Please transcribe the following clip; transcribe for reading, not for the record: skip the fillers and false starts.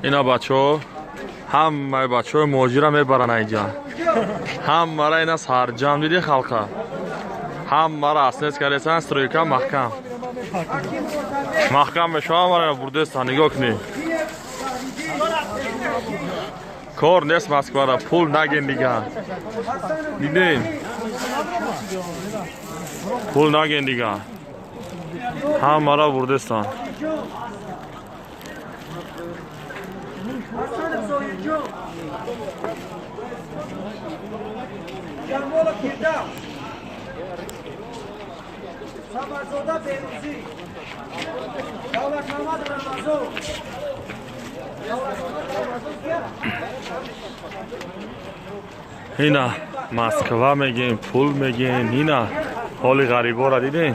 Ина бачаҳо, ҳамаи бачаҳои муҳоҷира мебаранд айҷа. Ҳамара ина сарҷам диди халқа. Ҳамара аснес кардесан, стройка маҳкам. Маҳкам мешава, ҳамара бурдесан, нигоҳ кунед. Кор нест Москвара, пул наген дига. Дидем? Пул наген дига. Ҳамара бурдесан. Ина Москва мегем, пул мегем, ина ҳоли ғарибора дидем.